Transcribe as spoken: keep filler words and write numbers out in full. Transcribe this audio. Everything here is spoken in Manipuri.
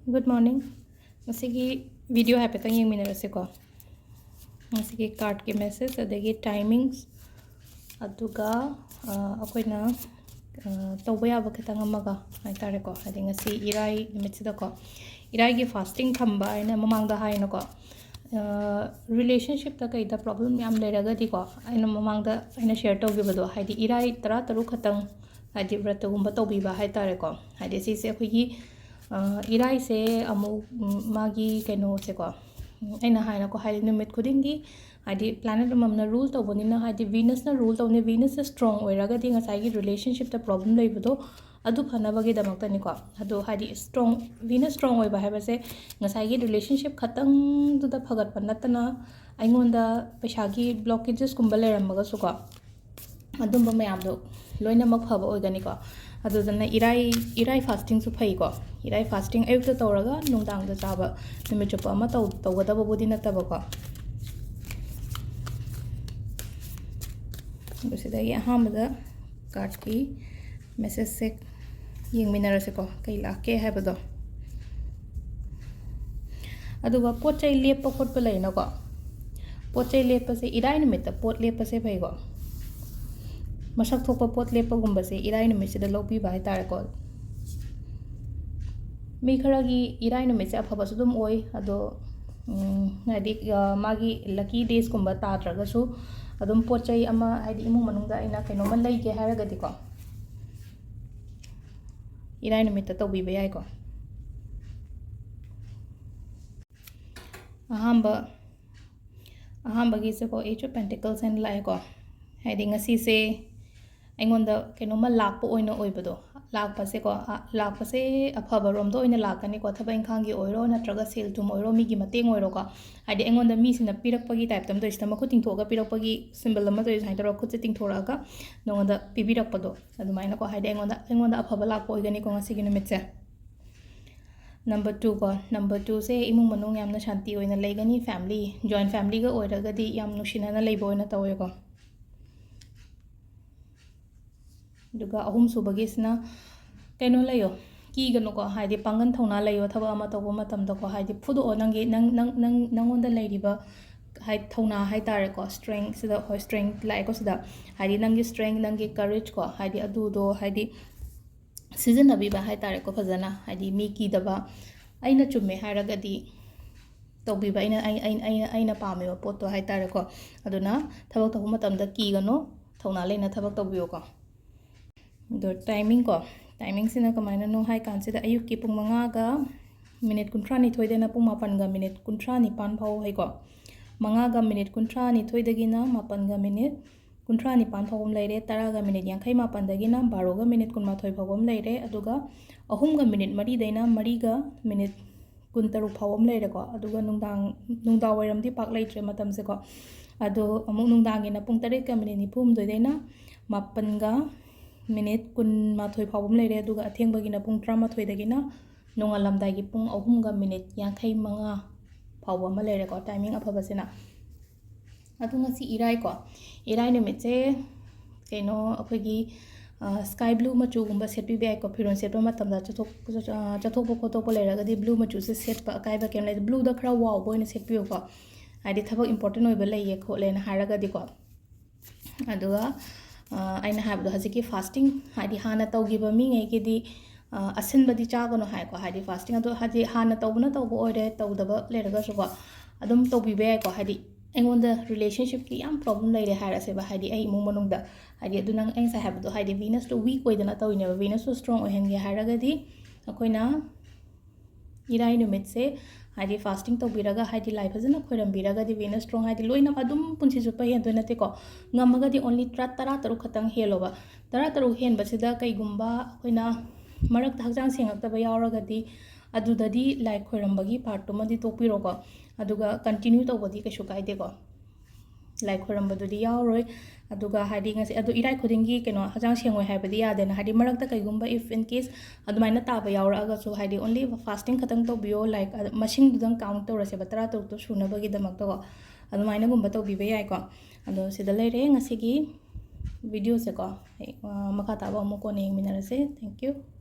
Good morning. ꯉꯁꯤꯒꯤ video ꯍꯥꯏꯐꯦꯠꯇꯪ ꯌꯦꯡꯃꯤꯟꯅꯔꯁꯤꯀꯣ. ꯉꯁꯤꯒꯤ cardꯀꯤ message, ꯑꯗꯒꯤ timings, ꯑꯗꯨꯒ, ꯑ, ꯑꯩꯈꯣꯏꯅ, ꯑ, ꯇꯧꯕ ꯌꯥꯕ ꯈꯤꯇꯪ ꯑꯃꯒ ꯍꯥꯏꯇꯥꯔꯦꯀꯣ. ꯍꯥꯏꯗꯤ ꯉꯁꯤ ꯏꯔꯥꯏ ꯅꯨꯃꯤꯠꯁꯤꯗꯀꯣ, ꯏꯔꯥꯏꯒꯤ fasting ꯊꯝꯕ ꯍꯥꯏꯅ ꯃꯃꯥꯡꯗ ꯍꯥꯏꯅꯀꯣ, ꯑ, relationshipꯇ ꯀꯩꯗ problem ꯌꯥꯝ ꯂꯩꯔꯒꯗꯤꯀꯣ, ꯑꯩꯅ ꯃꯃꯥꯡꯗ ꯑꯩꯅ share ꯇꯧꯈꯤꯕꯗꯣ, ꯍꯥꯏꯗꯤ ꯏꯔꯥꯏ ꯇꯔꯥ ꯇꯔꯨꯛ ꯈꯛꯇꯪ ꯍꯥꯏꯗꯤ ꯕ꯭ꯔꯇꯒꯨꯝꯕ ꯇꯧꯕꯤꯕ ꯍꯥꯏꯇꯥꯔꯦꯀꯣ. ꯍꯥꯏꯗꯤ ꯁꯤꯁꯦ ꯑꯩꯈꯣꯏꯒꯤ, ꯑ, ꯏꯔꯥꯏꯁꯦ ꯑꯃꯨꯛ, ꯎꯝ, ꯃꯥꯒꯤ ꯀꯩꯅꯣꯁꯦꯀꯣ, ꯎꯝ, ꯑꯩꯅ ꯍꯥꯏꯅꯀꯣ, ꯍꯥꯏꯗꯤ ꯅꯨꯃꯤꯠ ꯈꯨꯗꯤꯡꯒꯤ ꯍꯥꯏꯗꯤ planet ꯑꯃꯃꯝꯅ rule ꯇꯧꯕꯅꯤꯅ, ꯍꯥꯏꯗꯤ Venusꯅ rule ꯇꯧꯅꯤ, Venusꯁꯦ strong ꯑꯣꯏꯔꯒꯗꯤ ꯉꯁꯥꯏꯒꯤ relationshipꯇ problem ꯂꯩꯕꯗꯣ ꯑꯗꯨ ꯐꯅꯕꯒꯤꯗꯃꯛꯇꯅꯤꯀꯣ. ꯑꯗꯣ ꯍꯥꯏꯗꯤ strong, Venus strong ꯑꯣꯏꯕ ꯍꯥꯏꯕꯁꯦ ꯉꯁꯥꯏꯒꯤ relationship ꯈꯛꯇꯪꯗꯨꯗ ꯐꯒꯠꯄ ꯅꯠꯇꯅ ꯑꯩꯉꯣꯟꯗ ꯄꯩꯁꯥꯒꯤ blockagesꯀꯨꯝꯕ ꯂꯩꯔꯝꯃꯒꯁꯨꯀꯣ, ꯑꯗꯨꯝꯕ ꯃꯌꯥꯝꯗꯣ ꯂꯣꯏꯅꯃꯛ ꯐꯕ ꯑꯣꯏꯒꯅꯤꯀꯣ. ꯑꯗꯨꯗꯨꯅ ꯏꯔꯥꯏ, ꯏꯔꯥꯏ fastingꯁꯨ ꯐꯩꯀꯣ. ꯏꯔꯥꯏ fasting ꯑꯌꯨꯛꯇ ꯇꯧꯔꯒ ꯅꯨꯡꯗꯥꯡꯗ ꯆꯥꯕ, ꯅꯨꯃꯤꯠ ꯆꯨꯞꯄ ꯑꯃ ꯇꯧ-, ꯇꯧꯒꯗꯕꯕꯨꯗꯤ ꯅꯠꯇꯕꯀꯣ. ꯑꯗꯨ ꯁꯤꯗꯒꯤ ꯑꯍꯥꯟꯕꯗ cardꯀꯤ messageꯁꯦ ꯌꯦꯡꯃꯤꯟꯅꯔꯁꯤꯀꯣ, ꯀꯩ ꯂꯥꯛꯀꯦ ꯍꯥꯏꯕꯗꯣ꯫ ꯑꯗꯨꯒ ꯄꯣꯠ ꯆꯩ ꯂꯦꯞꯄ ꯈꯣꯠꯄ ꯂꯩꯅꯀꯣ, ꯄꯣꯠ ꯆꯩ ꯂꯦꯞꯄꯁꯦ, ꯏꯔꯥꯏ ꯅꯨꯃꯤꯠꯇ ꯄꯣꯠ ꯂꯦꯞꯄꯁꯦ ꯐꯩꯀꯣ. ꯃꯁꯛ ꯊꯣꯛꯄ ꯄꯣꯠ ꯂꯦꯞꯄꯒꯨꯝꯕꯁꯦ ꯏꯔꯥꯏ ꯅꯨꯃꯤꯠꯁꯤꯗ ꯂꯧꯕꯤꯕ ꯍꯥꯏꯇꯥꯔꯦꯀꯣ. ꯃꯤ ꯈꯔꯒꯤ ꯏꯔꯥꯏ ꯅꯨꯃꯤꯠꯁꯦ ꯑꯐꯕꯁꯨ ꯑꯗꯨꯝ ꯑꯣꯏ, ꯑꯗꯣ, ꯎꯝ, ꯍꯥꯏꯗꯤ, ꯑ, ꯃꯥꯒꯤ lucky daysꯀꯨꯝꯕ ꯇꯥꯗ꯭ꯔꯒꯁꯨ ꯑꯗꯨꯝ ꯄꯣꯠ ꯆꯩ ꯑꯃ, ꯍꯥꯏꯗꯤ ꯏꯃꯨꯡ ꯃꯅꯨꯡꯗ ꯑꯩꯅ ꯀꯩꯅꯣꯝꯃ ꯂꯩꯒꯦ ꯍꯥꯏꯔꯒꯗꯤꯀꯣ, ꯏꯔꯥꯏ ꯅꯨꯃꯤꯠꯇ ꯇꯧꯕꯤꯕ ꯌꯥꯏꯀꯣ. ꯑꯍꯥꯟꯕ, ꯑꯍꯥꯟꯕꯒꯤꯁꯦꯀꯣ, Eight of Pentacles ꯍꯥꯏꯅ ꯂꯥꯛꯑꯦꯀꯣ. ꯍꯥꯏꯗꯤ ꯉꯁꯤꯁꯦ ꯑꯩꯉꯣꯟꯗ ꯀꯩꯅꯣꯝꯃ ꯂꯥꯛꯄ ꯑꯣꯏꯅ ꯑꯣꯏꯕꯗꯣ, ꯂꯥꯛꯄꯁꯦꯀꯣ, ꯑ, ꯂꯥꯛꯄꯁꯦ ꯑꯐꯕꯔꯣꯝꯗ ꯑꯣꯏꯅ ꯂꯥꯛꯀꯅꯤꯀꯣ. ꯊꯕꯛ ꯏꯪꯈꯥꯡꯒꯤ ꯑꯣꯏꯔꯣ, ꯅꯠꯇ꯭ꯔꯒ ꯁꯦꯜ ꯊꯨꯝ ꯑꯣꯏꯔꯣ, ꯃꯤꯒꯤ ꯃꯇꯦꯡ ꯑꯣꯏꯔꯣꯀꯣ. ꯍꯥꯏꯗꯤ ꯑꯩꯉꯣꯟꯗ ꯃꯤꯁꯤꯅ ꯄꯤꯔꯛꯄꯒꯤ typeꯇ ꯑꯃ ꯇꯧꯔꯤꯁꯤꯅ, ꯃꯈꯨꯠ ꯇꯤꯡꯊꯣꯛꯑꯒ ꯄꯤꯔꯛꯄꯒꯤ symbol ꯑꯃ ꯇꯧꯔꯤ, ꯁꯨꯃꯥꯏꯅ ꯇꯧꯔꯒ ꯈꯨꯠꯁꯦ ꯇꯤꯡꯊꯣꯔꯛꯑꯒ ꯅꯉꯣꯟꯗ ꯄꯤꯕꯤꯔꯛꯄꯗꯣ, ꯑꯗꯨꯃꯥꯏꯅꯀꯣ. ꯍꯥꯏꯗꯤ ꯑꯩꯉꯣꯟꯗ, ꯑꯩꯉꯣꯟꯗ ꯑꯐꯕ ꯂꯥꯛꯄ ꯑꯣꯏꯒꯅꯤꯀꯣ ꯉꯁꯤꯒꯤ ꯅꯨꯃꯤꯠꯁꯦ. Number two ꯀꯣ, number twoꯁꯦ ꯏꯃꯨꯡ ꯃꯅꯨꯡ ꯌꯥꯝꯅ ꯁꯥꯟꯇꯤ ꯑꯣꯏꯅ ꯂꯩꯒꯅꯤ, family, joint familyꯒ ꯑꯣꯏꯔꯒꯗꯤ ꯌꯥꯝ ꯅꯨꯡꯁꯤꯅꯅ ꯂꯩꯕ ꯑꯣꯏꯅ ꯇꯧꯋꯦꯀꯣ. ꯑꯗꯨꯒ ꯑꯍꯨꯝꯁꯨꯕꯒꯤꯁꯤꯅ ꯀꯩꯅꯣ ꯂꯩꯌꯣ, ꯀꯤꯒꯅꯨꯀꯣ, ꯍꯥꯏꯗꯤ ꯄꯥꯡꯒꯜ ꯊꯧꯅꯥ ꯂꯩꯌꯣ ꯊꯕꯛ ꯑꯃ ꯇꯧꯕ ꯃꯇꯝꯗꯀꯣ, ꯍꯥꯏꯗꯤ ꯐꯨꯗꯣꯛꯑꯣ ꯅꯪꯒꯤ, ꯅꯪ, ꯅꯪ, ꯅꯪ, ꯅꯪꯉꯣꯟꯗ ꯂꯩꯔꯤꯕ ꯍꯥꯏ-, ꯊꯧꯅꯥ ꯍꯥꯏ ꯇꯥꯔꯦꯀꯣ, strength ꯁꯤꯗ, ꯍꯣꯏ, strength ꯂꯥꯛꯑꯦꯀꯣ ꯁꯤꯗ, ꯍꯥꯏꯗꯤ ꯅꯪꯒꯤ strength, ꯅꯪꯒꯤ courage ꯀꯣ, ꯍꯥꯏꯗꯤ ꯑꯗꯨꯗꯣ ꯍꯥꯏꯗꯤ ꯁꯤꯖꯤꯟꯅꯕꯤꯕ ꯍꯥꯏ ꯇꯥꯔꯦꯀꯣ ꯐꯖꯅ, ꯍꯥꯏꯗꯤ ꯃꯤ ꯀꯤꯗꯕ, ꯑꯩꯅ ꯆꯨꯝꯃꯦ ꯍꯥꯏꯔꯒꯗꯤ ꯇꯧꯕꯤꯕ, ꯑꯩꯅ, ꯑꯩ-, ꯑꯩ-, ꯑꯩꯅ, ꯑꯩꯅ ꯄꯥꯝꯃꯤꯕ ꯄꯣꯠꯇꯣ ꯍꯥꯏ ꯇꯥꯔꯦꯀꯣ꯫ ꯑꯗꯨꯅ ꯊꯕꯛ ꯇꯧꯕ ꯃꯇꯝꯗ ꯀꯤꯒꯅꯣ, ꯊꯧꯅꯥ ꯂꯩꯅ ꯊꯕꯛ ꯇꯧꯕꯤꯌꯨꯀꯣ꯫ ꯑꯗꯣ timing ꯀꯣ, timing ꯁꯤꯅ ꯀꯃꯥꯏꯅꯅꯣ ꯍꯥꯏ ꯀꯥꯟꯁꯤꯗ, ꯑꯌꯨꯛꯀꯤ ꯄꯨꯡ ꯃꯉꯥꯒ ꯃꯤꯅꯤꯠ ꯀꯨꯟꯊ꯭ꯔꯥꯅꯤꯊꯣꯏꯗꯩꯅ ꯄꯨꯡ ꯃꯥꯄꯟꯒ ꯃꯤꯅꯤꯠ ꯀꯨꯟꯊ꯭ꯔꯥ ꯅꯤꯄꯥꯟ ꯐꯥꯎ ꯍꯥꯏꯀꯣ꯫ ꯃꯉꯥꯒ ꯃꯤꯅꯤꯠ ꯀꯨꯟꯊ꯭ꯔꯥꯅꯤꯊꯣꯏꯗꯒꯤꯅ ꯃꯥꯄꯟꯒ ꯃꯤꯅꯤꯠ ꯀꯨꯟꯊ꯭ꯔꯥ ꯅꯤꯄꯥꯟ ꯐꯥꯎꯕ ꯑꯃ ꯂꯩꯔꯦ, ꯇꯔꯥꯒ ꯃꯤꯅꯤꯠ ꯌꯥꯡꯈꯩ ꯃꯥꯄꯟꯗꯒꯤꯅ ꯕꯥꯔꯣꯒ ꯃꯤꯅꯤꯠ ꯀꯨꯟꯃꯥꯊꯣꯏ ꯐꯥꯎꯕ ꯑꯃ ꯂꯩꯔꯦ, ꯑꯗꯨꯒ ꯑꯍꯨꯝꯒ ꯃꯤꯅꯤꯠ ꯃꯔꯤꯗꯩꯅ ꯃꯔꯤꯒ ꯃꯤꯅꯤꯠ ꯀꯨꯟꯇꯔꯨꯛ ꯐꯥꯎꯕ ꯑꯃ ꯂꯩꯔꯦꯀꯣ꯫ ꯑꯗꯨꯒ ꯅꯨꯡꯗꯥꯡ, ꯅꯨꯡꯗꯥꯡ ꯋꯥꯏꯔꯝꯗꯤ ꯄꯥꯛ ꯂꯩꯇ꯭ꯔꯦ ꯃꯇꯝꯁꯦꯀꯣ꯫ ꯑꯗꯣ ꯑꯃꯨꯛ ꯅꯨꯡꯗꯥꯡꯒꯤꯅ ꯄꯨꯡ ꯇꯔꯦꯠꯀ ꯃꯤꯅꯤꯠ ꯅꯤꯐꯨ ꯍꯨꯝꯗꯣꯏꯗꯩꯅ ꯃꯥꯄꯟꯒ ꯃꯤꯅꯤꯠ ꯀꯨꯟꯃꯥꯊꯣꯏ ꯐꯥꯎꯕ ꯑꯃ ꯂꯩꯔꯦ, ꯑꯗꯨꯒ ꯑꯊꯦꯡꯕꯒꯤꯅ ꯄꯨꯡ ꯇꯔꯥꯃꯥꯊꯣꯏꯗꯒꯤꯅ ꯅꯣꯡꯉꯥꯜꯂꯝꯗꯥꯏꯒꯤ ꯄꯨꯡ ꯑꯍꯨꯝꯒ ꯃꯤꯅꯤꯠ ꯌꯥꯡꯈꯩ ꯃꯉꯥ ꯐꯥꯎꯕ ꯑꯃ ꯂꯩꯔꯦꯀꯣ, timing ꯑꯐꯕꯁꯤꯅ꯫ ꯑꯗꯣ ꯉꯁꯤ ꯏꯔꯥꯏꯀꯣ, ꯏꯔꯥꯏ ꯅꯨꯃꯤꯠꯁꯦ ꯀꯩꯅꯣ, ꯑꯩꯈꯣꯏꯒꯤ, ꯑ, sky blue ꯃꯆꯨꯒꯨꯝꯕ ꯁꯦꯠꯄꯤꯕ ꯌꯥꯏꯀꯣ꯫ ꯐꯤꯔꯣꯜ ꯁꯦꯠꯄ ꯃꯇꯝꯗ ꯆꯠꯊꯣꯛ-, ꯑ, ꯆꯠꯊꯣꯛꯄ ꯈꯣꯠꯇꯣꯛꯄ ꯂꯩꯔꯒꯗꯤ blue ꯃꯆꯨꯁꯦ ꯁꯦꯠꯄ ꯑꯀꯥꯏꯕ ꯀꯩꯝ ꯂꯩꯇꯦ꯫ Blueꯗ ꯈꯔ ꯋꯥꯎꯕ ꯑꯣꯏꯅ ꯁꯦꯠꯄꯤꯌꯨꯀꯣ, ꯍꯥꯏꯗꯤ ꯊꯕꯛ important ꯑꯣꯏꯕ ꯂꯩꯌꯦ ꯈꯣꯠꯂꯦꯅ ꯍꯥꯏꯔꯒꯗꯤꯀꯣ꯫ ꯑꯗꯨꯒ, ꯑ, ꯑꯩꯅ ꯍꯥꯏꯕꯗꯣ ꯍꯧꯖꯤꯛꯀꯤ fasting, ꯍꯥꯏꯗꯤ ꯍꯥꯟꯅ ꯇꯧꯈꯤꯕ ꯃꯤꯉꯩꯒꯤꯗꯤ, ꯑ, ꯑꯁꯤꯟꯕꯗꯤ ꯆꯥꯒꯅꯨ ꯍꯥꯏꯀꯣ, ꯍꯥꯏꯗꯤ fasting ꯑꯗꯣ, ꯍꯥꯏꯗꯤ ꯍꯥꯟꯅ ꯇꯧꯕꯅ ꯇꯧꯕ ꯑꯣꯏꯔꯦ, ꯇꯧꯗꯕ ꯂꯩꯔꯒꯁꯨꯀꯣ, ꯑꯗꯨꯝ ꯇꯧꯕꯤꯕ ꯌꯥꯏꯀꯣ꯫ ꯍꯥꯏꯗꯤ ꯑꯩꯉꯣꯟꯗ relationshipꯀꯤ ꯌꯥꯝ problem ꯂꯩꯔꯦ ꯍꯥꯏꯔꯁꯦꯕ, ꯍꯥꯏꯗꯤ ꯑꯩ ꯏꯃꯨꯡ ꯃꯅꯨꯡꯗ, ꯍꯥꯏꯗꯤ ꯑꯗꯨ ꯅꯪ, ꯑꯩ ꯉꯁꯥꯏ ꯍꯥꯏꯕꯗꯣ, ꯍꯥꯏꯗꯤ Venusꯇꯣ weak ꯑꯣꯏꯗꯅ ꯇꯧꯔꯤꯅꯦꯕ, Venusꯇꯣ strong ꯑꯣꯏꯍꯟꯒꯦ ꯍꯥꯏꯔꯒꯗꯤ ꯑꯩꯈꯣꯏꯅ ꯏꯔꯥꯏ ꯅꯨꯃꯤꯠꯁꯦ, ꯍꯥꯏꯗꯤ fasting ꯇꯧꯕꯤꯔꯒ, ꯍꯥꯏꯗꯤ ꯂꯥꯏ ꯐꯖꯅ ꯈꯣꯏꯔꯝꯕꯤꯔꯒꯗꯤ Venus strong, ꯍꯥꯏꯗꯤ ꯂꯣꯏꯅ ꯑꯗꯨꯝ ꯄꯨꯟꯁꯤ ꯆꯨꯞꯄ ꯍꯦꯟꯗꯣꯏ ꯅꯠꯇꯦꯀꯣ꯫ ꯉꯝꯃꯒꯗꯤ only ꯇꯔꯥ, ꯇꯔꯥ ꯇꯔꯨꯛ ꯈꯛꯇꯪ ꯍꯦꯜꯂꯣꯕ꯫ ꯇꯔꯥ ꯇꯔꯨꯛ ꯍꯦꯟꯕꯁꯤꯗ ꯀꯩꯒꯨꯝꯕ ꯑꯩꯈꯣꯏꯅ ꯃꯔꯛꯇ ꯍꯛꯆꯥꯡ ꯁꯦꯡꯉꯛꯇꯕ ꯌꯥꯎꯔꯒꯗꯤ, ꯑꯗꯨꯗꯗꯤ ꯂꯥꯏ ꯈꯣꯏꯔꯝꯕꯒꯤ partꯇꯨꯃꯗꯤ ꯇꯣꯛꯄꯤꯔꯣꯀꯣ꯫ ꯑꯗꯨꯒ continue ꯇꯧꯕꯗꯤ ꯀꯩꯁꯨ ꯀꯥꯏꯗꯦꯀꯣ꯫ ꯂꯥꯏ ꯈꯣꯏꯔꯝꯕꯗꯨꯗꯤ ꯌꯥꯎꯔꯣꯏ꯫ ꯑꯗꯨꯒ ꯍꯥꯏꯗꯤ ꯉꯁꯤ, ꯑꯗꯨ ꯏꯔꯥꯏ ꯈꯨꯗꯤꯡꯒꯤ ꯀꯩꯅꯣ ꯍꯛꯆꯥꯡ ꯁꯦꯡꯉꯣꯏ ꯍꯥꯏꯕꯗꯤ ꯌꯥꯗꯦꯅ, ꯍꯥꯏꯗꯤ ꯃꯔꯛꯇ ꯀꯩꯒꯨꯝꯕ if in case ꯑꯗꯨꯃꯥꯏꯅ ꯇꯥꯕ ꯌꯥꯎꯔꯛꯑꯒꯁꯨ, ꯍꯥꯏꯗꯤ only fasting ꯈꯛꯇꯪ ꯇꯧꯕꯤꯌꯣ, ꯂꯥꯏꯛ, ꯑ, ꯃꯁꯤꯡꯗꯨꯗꯪ count ꯇꯧꯔꯁꯦꯕ, ꯇꯔꯥ ꯇꯔꯨꯛꯇꯣ ꯁꯨꯅꯕꯒꯤꯗꯃꯛꯇꯀꯣ꯫ ꯑꯗꯨꯃꯥꯏꯅꯒꯨꯝꯕ ꯇꯧꯕꯤꯕ ꯌꯥꯏꯀꯣ꯫ ꯑꯗꯣ ꯁꯤꯗ ꯂꯩꯔꯦ ꯉꯁꯤꯒꯤ videoꯁꯦꯀꯣ꯫ ꯑꯩ, ꯑ, ꯃꯈꯥ ꯇꯥꯕ ꯑꯃꯨꯛ ꯀꯣꯟꯅ ꯌꯦꯡꯃꯤꯟꯅꯔꯁꯦ꯫ Thank you꯫